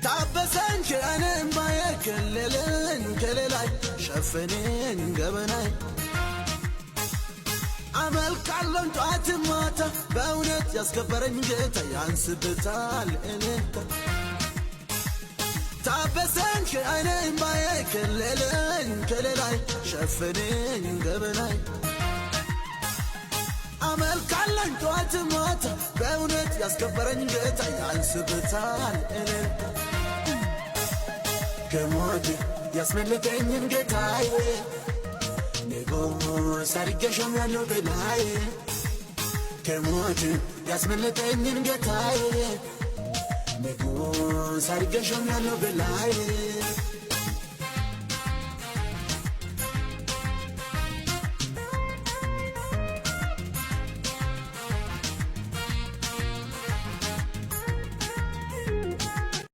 ታበሰን ከዓይኔ እምባዬ፣ ከለለኝ ከለላይ፣ ሸፈነኝ ገበናይ። አመልካለሁ ጠዋት ማታ፣ በእውነት ያስከበረኝ ጌታ ያንስበታል እልልታ። ታበሰን ከዓይኔ እምባዬ፣ ከለለኝ ከለላይ፣ ሸፈነኝ ገበናይ። አመልካለሁ ጠዋት ማታ፣ በእውነት ያስከበረኝ ጌታ ያንስበታል እልልታ። ከሞት ያስመለጠኝን ጌታዬ ንጉሥ አድርጌ ሾሜያለሁ በላይ። ከሞት ያስመለጠኝን ጌታዬ ንጉሥ አድርጌ ሾሜያለሁ በላይ።